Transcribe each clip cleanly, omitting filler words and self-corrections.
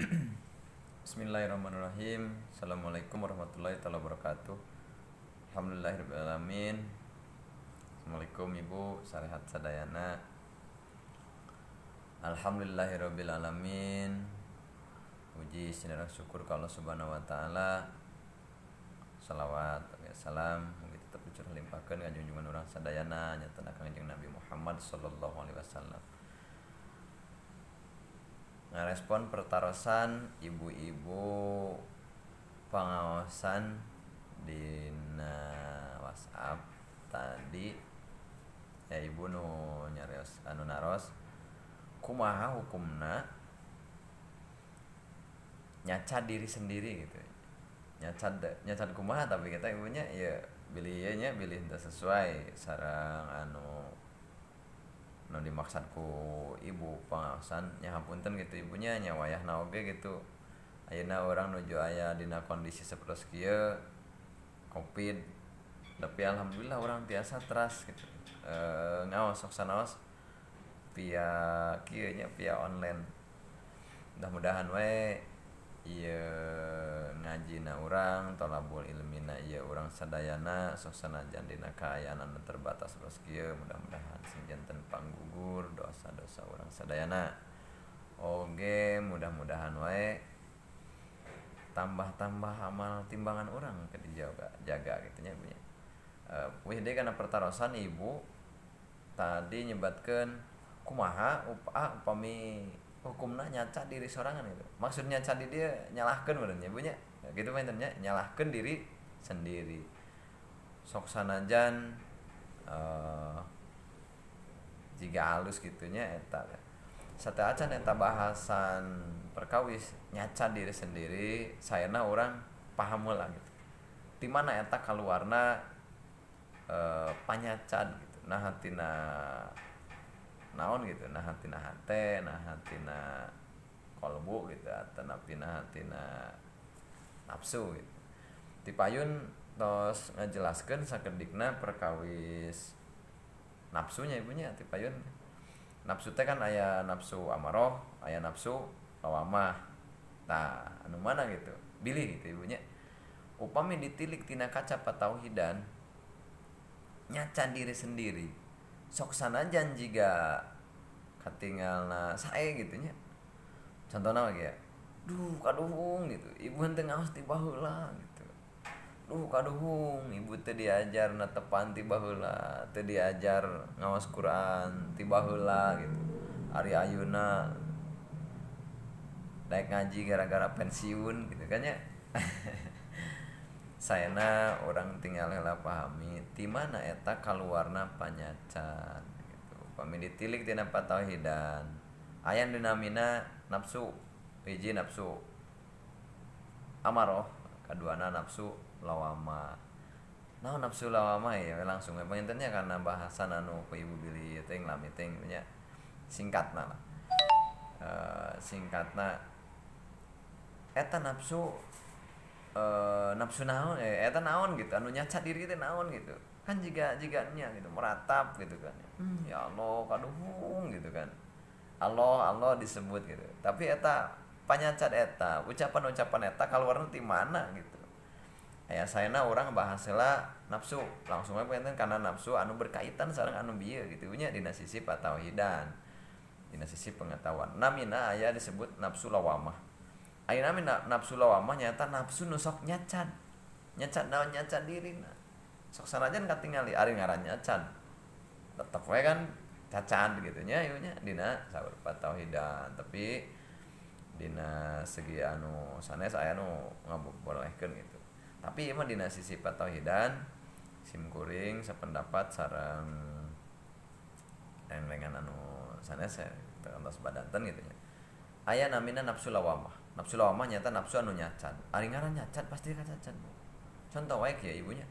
Bismillahirrahmanirrahim. Assalamualaikum warahmatullahi taala wabarakatuh. Alhamdulillahirabbil alamin. Assalamualaikum Ibu, sarehat sadayana. Alhamdulillahirabbil alamin. Puji sinareng syukur ka Allah Subhanahu wa taala. Salawat salam mugi tetep dicurah limpahkeun ka junjungan urang sadayana nyata Kangjeng Nabi Muhammad sallallahu alaihi wasallam. Ngarespon pertarosan ibu-ibu pengawasan dina WhatsApp tadi ya, ibu nu nyarios anu naros kumaha hukumna nyaca diri sendiri gitu. Nyaca kumaha, tapi kita ibunya ya bilih nya bilih teu sesuai sareng anu nu dimaksud ku ibu pengawasan nya, hapunten gitu ibunya nya wayahna oge gitu. Ayeuna urang nuju aya dina kondisi sapertos kieu Covid, tapi alhamdulillah urang tiasa teras gitu. Ngaos sok sanaos via kieu nya, via online. Mudah-mudahan we ieu ngajina urang, tolabul ilmina ieu urang sadayana sok sanajan dina kaayaan anu terbatas sapertos kieu, mudah-mudahan sing janten panggugur dosa-dosa urang sadayana. Oge mudah-mudahan wae tambah-tambah amal timbangan urang ke dijaga jaga gitu nya ibu nya. Wih deui kana pertarosan ibu tadi nyebatkeun kumaha upami hukumna nyaca diri sorangan gitu. Maksud nyaca di dia nyalahkeun meureun nya ibu nya. Gitu mah nya, nyalahkeun diri sendiri. Sok sanajan jiga halus gitu nya eta. Sateuacan eta bahasan perkawis nyaca diri sendiri, saena urang paham heula gitu. Di mana eta kaluarna panyacan gitu. Nah tina naon gitu, nah tina hate, nah tina kolbu gitu, atanapi nah tina nafsu gitu. Ti payun tos ngajelaskeun sakedikna perkawis nafsunya ibunya ti payun. Nafsu teh kan aya nafsu amaroh, aya nafsu lawamah. Tah, anu mana gitu? Bilih gitu ibunya. Upami ditilik tina kaca patauhidan nyaca diri sendiri. Sok sanajan jiga katingalna sae gitu nya. Contohna mah ya, duh kaduhung gitu, ibu henteu ngaos ti baheula gitu. Duh kaduhung, ibu teh diajar netepan ti baheula, teu diajar ngaos Quran ti baheula gitu. Ari ayeuna daek ngaji gara-gara pensiun gitu kan nya. Saena urang tinggal heula pahami ti mana eta kaluarna panyacan gitu. Upami ditilik tina patauhidan aya dinamina nafsu, hiji nafsu amaroh, kaduana nafsu lawamah. Naon nafsu lawamah ya langsung we panginten nya kana bahasan anu ku ibu bilih teh lami teh nya singkatna lah. Singkatna eta nafsu nafsu naon eta naon gitu anu nyaca diri teh naon gitu kan, jiga nya gitu meratap gitu kan. Ya Allah kaduhung gitu kan, Allah Allah disebut gitu, tapi eta panyacat eta ucapan-ucapan eta kaluarna ti mana gitu. Aya saena urang bahas heula nafsu langsung we panginten kana nafsu anu berkaitan sareng anu bieu gitu nya dina sisi patauhidan, dina sisi pengetahuan. Namina aya disebut nafsu lawamah. Ayeuna nafsu lawamah nyata nafsu nu sok nyacan. Nyacan naon? Nyacan dirina. Sok sanajan katingali ari ngaran nyacan. Tetep we kan cacan gitu nya ieu nya dina saur patauhidan, tapi dina segi anu sanes aya nu ngabolehkeun gitu. Tapi ieu mah dina sisi patauhidan sim kuring sapendapat sareng rengrengan anu sanes entos badanten gitu nya. Aya namina nafsu lawamah. Nafsu lawamah nyata nafsu anu nyacan. Ari ngaran nyacan pasti kacacan. Contoh wae kieu ibunya.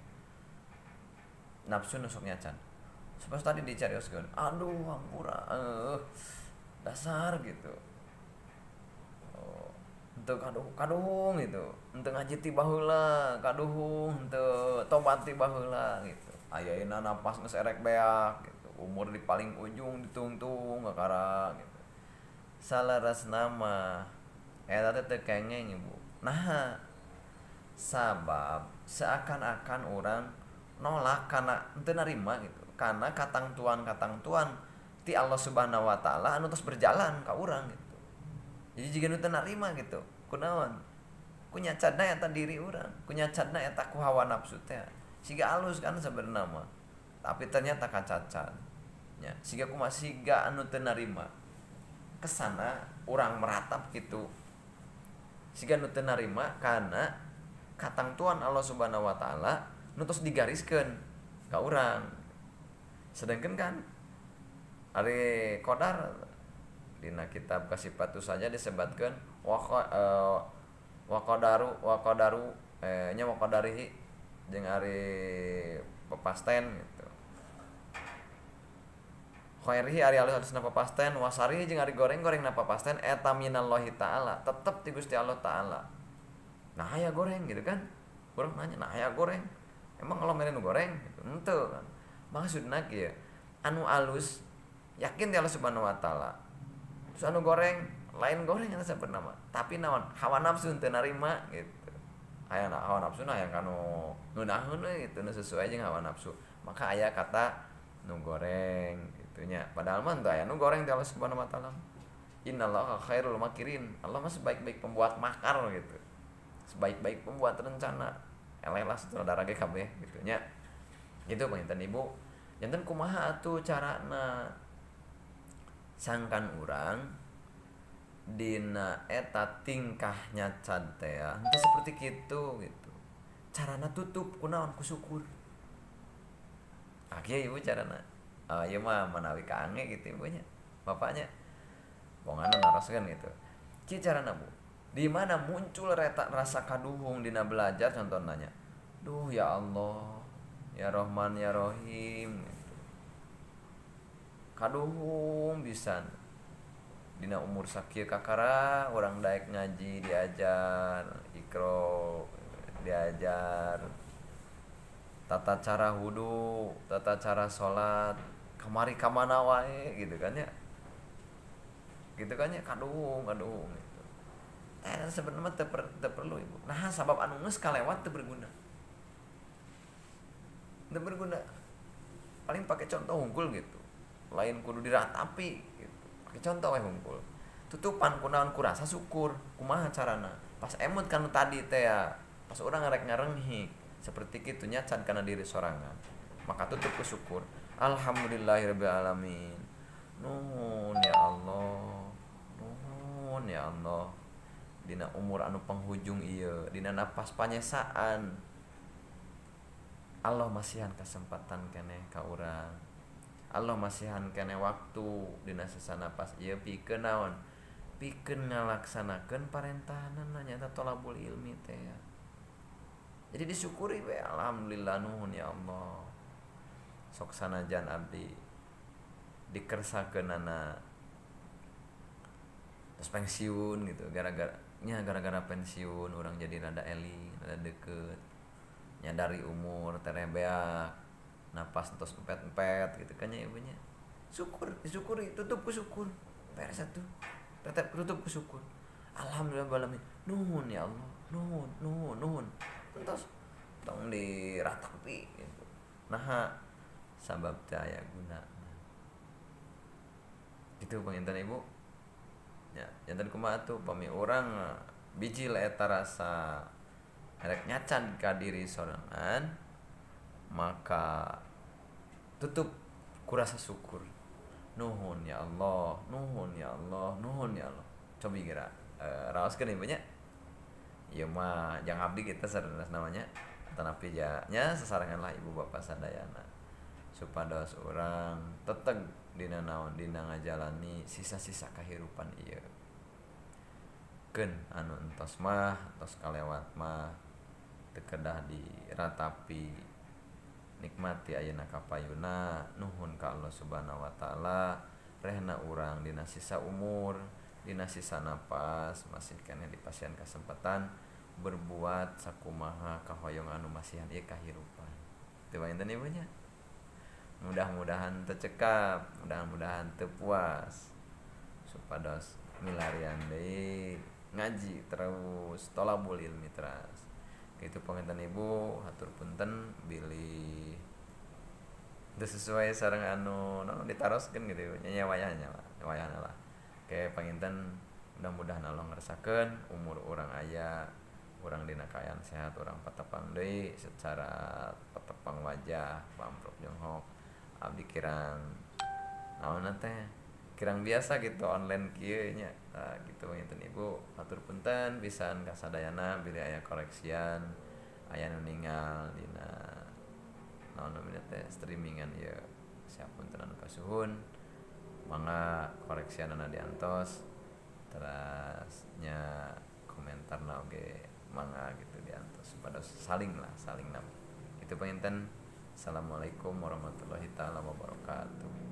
Nafsu nu sok nyacan. Sebab tadi dicarioskeun, aduh hampura dasar gitu. Oh, henteu kaduhung gitu. Henteu ngaji ti baheula, kaduhung, henteu tobat ti baheula gitu. Ayeuna napas geus erek beak gitu. Umur di paling ujung ditungtung kakara gitu. Salaras nama Eta teh teu kengeng ibu. Nah, sabab seakan-akan orang nolak karena teu narima gitu. Karena katangtuan-katangtuan ti Allah Subhanahu wa taala anu tos berjalan ka urang gitu. Jadi jika nu teu narima gitu, kunaon? Ku nyacadna eta diri urang, ku nyacadna eta ku hawa nafsu teh. Siga alus kan sebenarnya mah. Tapi ternyata kacacat. Nya, siga kumaha siga anu teu narima. Kesana urang meratap gitu. Siga nu teu narima karena katangtuan Allah Subhanahu wa taala nu tos digariskeun ka urang. Sedangkan kan ari qadar dina kitab kasipatu saja disebatkeun wa qadaru wa qadaru nya wa qadarihi jeung ari pepasten gitu. Khairihi ari alus-alusna papasten wasarihi jeung ari goreng-gorengna papasten eta minallahi taala, tetep ti Gusti Allah taala. Nah aya goreng gitu kan. Urang nanya, nah aya goreng. Emang Allah mere nu goreng gitu. Henteu kan. Maksudna kieu, anu alus yakin ti Allah Subhanahu wa taala. Terus anu goreng, lain goreng eta sabenerna mah. Tapi naon? Hawa nafsu teu narima gitu. Aya hawa nafsu na aya kanu ngeunaheun we gitu, nu sesuai jeung hawa nafsu. Maka aya kata nu goreng gitu nya. Padahal mah teu aya nu goreng ti Allah Subhanahu wa taala. Innallaha khairul makirin. Allah mah sebaik-baik pembuat makar gitu. Sebaik-baik pembuat rencana. Eleh lah sutradara ge kabeh gitu nya. Gitu panginten ibu. Janten kumaha atuh carana sangkan urang dina eta tingkah nyacad teh henteu seperti kitu gitu. Carana tutup kunaon ku syukur. Ah kieu ibu carana. Ah ieu mah manawi kaange gitu ibunya. Bapaknya. Bongana naroskeun gitu. Kieu carana Bu. Di mana muncul rasa kaduhung dina belajar contohna nya. Duh ya Allah, ya Rahman ya Rahim gitu. Kaduhung pisan. Dina umur sakieu kakara urang daek ngaji diajar iqra, diajar tata cara wudu, tata cara salat, kamari ka mana wae gitu kan ya. Gitu kan ya kaduhung kaduhung gitu. Sebenarnya teu perlu ibu. Nah sabab anu geus kalewat teu berguna. Teu berguna. Paling pakai contoh hungkul gitu. Lain kudu diratapi gitu. Pakai contoh we hungkul. Tutupan kunaon ku rasa syukur. Kumaha carana? Pas emut kanu tadi teh ya. Pas urang ngarek ngarenghik seperti kitu nyacan kana diri sorangan. Maka tutup ku syukur. Alhamdulillahirabbil alamin. Nuhun ya Allah. Nuhun ya Allah. Dina umur anu penghujung ieu, dina napas panyesaan. Allah masihan kesempatan keneh ka urang. Allah masihan keneh waktu dina sesa napas ieu pikeun naon? Pikeun ngalaksanakeun parentahanna nyaeta tolabul ilmi teh. Jadi disyukuri we, alhamdulillah nuhun ya Allah. Sok sanajan abdi dikersakeunana terus pensiun gitu, gara-gara pensiun orang jadi rada eling, rada deket, nyadari umur tereh beak, napas entos empet-empet gitu kan ya ibunya. Syukur, disyukuri, tutup ku syukur. Beres atuh. Tetep tutup ku syukur. Alhamdulillah alamin. Nuhun ya Allah. Nuhun, nuhun, nuhun. Entos tong diratapi gitu. Nah, sabab teu aya guna. Gitu panginten ibu. Ya, janten kumaha tuh pami urang bijil eta rasa rek nyacan ka diri sorangan, maka tutup ku rasa syukur. Nuhun ya Allah, nuhun ya Allah, nuhun ya Allah. Cobi geura raoskeun ibu nya. Ieu mah jang abdi kita sarenas namanya tanapi nya sasarengan lah ibu bapak sadayana supados urang teteg dina naon dina ngajalani sisa-sisa kahirupan ieu. Keun anu entos mah entos kalewat mah teu kedah diratapi, nikmati ayeuna kapayuna, nuhun ka Allah Subhanahu wa taala, rehna urang dina sisa umur, dina sisa napas masih keneh dipasihan kesempatan berbuat sakumaha kahoyong anu masihan ieu kahirupan. Teu panginten ieu nya. Mudah-mudahan tercekap, mudah-mudahan terpuas supados milarian deui Ngaji terus, tolabul ilmi terus. Gitu panginten ibu, hatur punten bilih teu sesuai sareng anu naon ditaroskeun gitu nya wayahna lah, wayahna lah. Oke panginten mudah-mudahan Allah ngeresakeun umur urang aya, urang dina kaayaan sehat, urang patepang deui secara patepang wajah pamprok jonghok. Abdi kirang naon teh kirang biasa gitu online kieu nya. Nah, gitu panginten ibu, hatur punten pisan ka sadayana bilih aya koreksian, aya nu ninggal dina naon namina teh streamingan ieu. Siapunten anu kasuhun, mangga koreksianana diantos, teras nya komentarna oge mangga gitu diantos supados saling lah, saling nam. Itu panginten. Assalamualaikum warahmatullahi taala wabarakatuh.